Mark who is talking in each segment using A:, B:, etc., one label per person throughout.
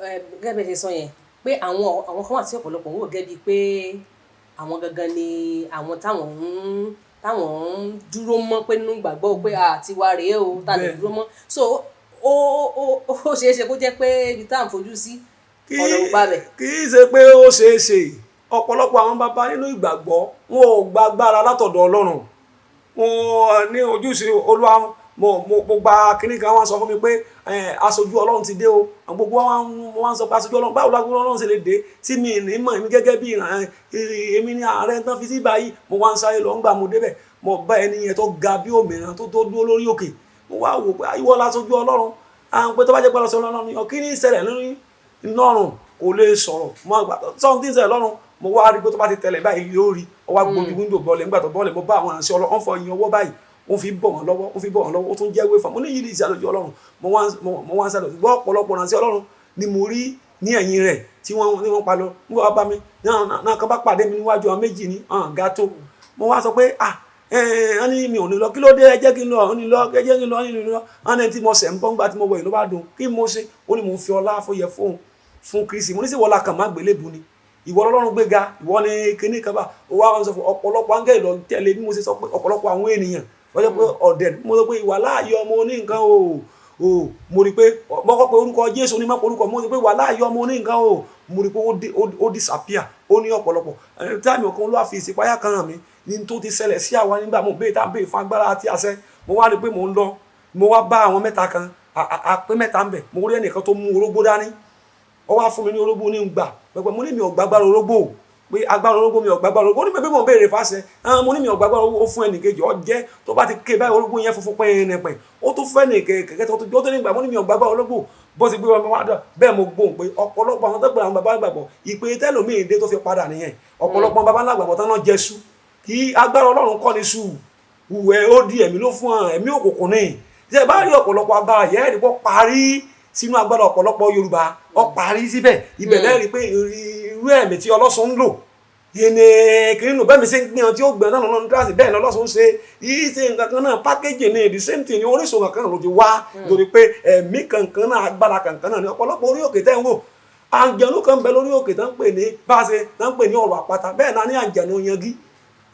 A: Gẹ́gẹ́ bí ẹ ṣe sọ yẹn pé àwọn kan wà tí ọ̀pọ̀lọpọ̀ ń wò gẹ́gẹ́ bíi pé àwọn gangan ni àwọn táwọn ń dúró mọ́ pé nínú ìgbàgbọ́ pé àtiwá rèé o, tá a lè dúró mọ́. So ó ṣeé ṣe kó jẹ́ pé ibi tá à ń fojú sí, ọ̀nà ò gbà bẹ̀.
B: Kì í ṣe pé ó ṣeé ṣe. Ọ̀pọ̀lọpọ̀ àwọn bàbá nínú ìgbàgbọ́, wọn ò gba agbára látọ̀dọ̀ Ọlọ́run. Wọn ní ojúṣe Olúwa. Mo gba kinní kan, wọ́n sọ fún mi pé aṣojú Ọlọ́run ti dé o. Àwọn gbogbo wọn wọ́n sọ pé aṣojú Ọlọ́run, báwo lágbó Ọlọ́run ṣe lè dé tí mi ní mọ̀? Èmi gẹ́gẹ́ bí ìràn èmi ní ààrẹ tán fi sí báyìí. Mo wá ń sáré lọ. Ńgbà mo débẹ̀, mo bá ẹni yẹn tó ga bí òmìrán tó dúró lórí òkè. Mo wá wò pé ìwọ láṣojú Ọlọ́run, à ń pé tó bá jẹ́ pé aṣojú Ọlọ́run ni, kí ni ìṣẹ̀lẹ̀ lórí lọ́rùn? Kò lè sọ̀rọ̀. Mo gbà sọ́run tí ń ṣẹlẹ̀ lọ́rùn. Mo wá rí pé tó bá ti tẹ̀lé báyìí, yóò rí ọ wá gbójú wíńdò bọ́ọ̀lẹ̀. Nígbà tó bọ́ọ̀lẹ̀, mo bá àwọn ìránṣẹ́ Ọlọ́run, wọ́n fọ ìyẹn ọwọ́ báyìí, wọ́n fi bọ̀ wọ́n lọ́wọ́, wọ́n fi bọ̀ wọ́n lọ́wọ́. Ó tún jẹ́ wéfà. Mo ní yìí lè ṣe àlejò Ọlọ́run. Mo wá ń sálọ, ṣùgbọ́n ọ̀pọ̀lọpọ̀ ìránṣẹ́ Ọlọ́run ni mo rí ní ẹ̀yìn rẹ̀ tí wọ́n ní wọ́n pa lọ. Nígbà wọ́n bá mi náà kan bá pàdé mi níwájú, àwọn méjì ní ọ̀hún ga tó. Mo wá sọ pé, "Ah, ẹ ní mi ò ní lọ, kí ló dé? Ẹ jẹ́ kí n lọ." Ó ní lọ, "Ẹ jẹ́ kí n lọ." Ó ní lọ. Wọ́n ní tí mo sẹ̀ ń bọ́ ńgbà tí mo wọ̀ yìí ló bá dùn. Kí mo ṣe? Ó ní mo ń fi ọlá fóyẹ fóun fún Kristi. Mo ní sí wọlá kàn má gbélébù ni ìwọ Ọlọ́run gbéga, ìwọ ni kíní kan bá ó wá sọ fún ọ̀pọ̀lọpọ̀ áńgẹ́lì lọ tẹ̀lé. Bí mo ṣe sọ pé ọ̀pọ̀lọpọ̀ àwọn ènìyàn wọ́n jẹ́ pé ọ̀dẹ̀, mo sọ pé ìwà láàyè ọmọ oní nǹkan o o mo rí i pé mo kọ́ pé orúkọ Jésù ní má pé orúkọ mo rí i pé ìwà láàyè ọmọ oní nǹkan o. Mo rí i pé ó disappear. Ó ní ọ̀pọ̀lọpọ̀ time kan ló wá fi ìsìpáyà kan hàn mí ní tó ti ṣẹlẹ̀ sí àwa nígbà mo béèrè, tá a béèrè fún agbára àti àṣẹ. Mo wá rí i pé mò ń lọ, mo wá bá àwọn mẹ́ta kan, àpé mẹ́ta ń bẹ̀. Mo rí ẹnìkan tó mú orógbó dání, ó wá fún mi ní orógbó ní gbà pẹpẹ. Mo ní mi ò gbàgbára orógbó, pé agbára orógbó, mi ò gbàgbára orógbó. Ó ní pé bí mo béèrè fàṣẹ, mo ní mi ò gbàgbára orógbó. Ó fún ẹnìkejì, ó jẹ́ tó bá ti ké báyìí, orógbó yẹn funfun pẹ́ẹ́nẹ́pẹ́. Ó tún fẹ́ ẹnìkejì tó tó nígbà. Mo ní mi ò gbàgbára orógbó. Bó ti gbé wọn wá dà bẹ́ẹ̀, mo gbóhùn pé ọ̀pọ̀lọpọ̀ àwọn tó pè àwọn bàbá gbàgbọ́, ìpè tẹ́lòmíì dé tó fi padà nìyẹn. Ọ̀pọ̀lọpọ̀ bàbá ńlá gbàgbọ́ tán náà jẹ́sú, kí agbára Ọlọ́run kọ́ ni sù wùwẹ̀, ó di ẹ̀mí ló fún ọ, ẹ̀mí òkùnkùn ní. Tí ẹ bá rí ọ̀pọ̀lọpọ̀ agbára yẹ́, ẹ̀rí pọ́ parí sínú agbára ọ̀pọ̀lọpọ̀ Yorùbá, ó parí síbẹ̀. Ibẹ̀ lẹ́rìí pé irú ẹ̀mí tí Ọlọ́sùn ń lò yẹnì kìnìún nù bẹ́ẹ̀ mi ṣe ń gbìyànjú tí ó gbìyànjú náà lọ́nà kíláàsì, bẹ́ẹ̀ ni Ọlọ́sùn ń ṣe yìí, ṣe nǹkan kan náà, pákéjì ní the same thing ní orísun kankan náà ló ti wá, torí pé ẹ̀mí kankan náà, agbára kankan náà ní. Ọ̀pọ̀lọpọ̀ orí òkè tẹ́ ń wò, àǹjẹ̀nú kan bẹ lórí òkè tán ń pè ní bá a ṣe tán ń pè ní ọ̀rọ̀ àpáta. Bẹ́ẹ̀ náà ní àǹjẹ̀nú yangi,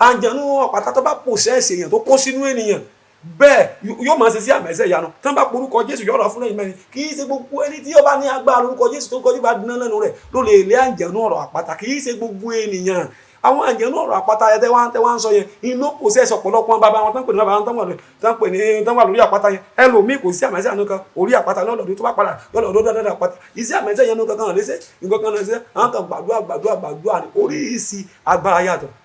B: àǹjẹ̀nú àpáta tó bá possess èèyàn, tó kó sínú ènìyàn bẹ́ẹ̀, yóò máa ṣe sí àmì ẹ̀sẹ̀ ìyanu. Tán bá porúkọ Jésù, yọ̀rọ̀ fún lẹ́yìn mẹ́rin. Kì í ṣe gbogbo ẹni tí ó bá ní agbára lórúkọ Jésù, tó kọjú bá dínà lẹ́nu rẹ̀, ló lè lé àǹjẹ̀nú ọ̀rọ̀ àpáta. Kì í ṣe gbogbo ènìyàn. Àwọn àǹjẹ̀nú ọ̀rọ̀ àpáta ẹ̀ tẹ́ wá ń sọ yẹn, inú possess ọ̀pọ̀lọpọ̀ bàbá wọn tán pè ní bàbá wọn tán pè ní tán wà lórí àpáta yẹn. Ẹlòmíì, kò sí àmì ẹ̀sẹ̀ ìyanu kan, orí àpáta lọ́dọọdún tó bá padà yọ̀lọ̀dún dáadáa àpáta iṣẹ́ àmì ẹ̀sẹ̀ ìyanu kankan léṣe, nǹkan kan léṣe. Àwọn kan gbàdúrà, gbàdúrà, gbàdúrà ní oríṣi agbára yàtọ̀.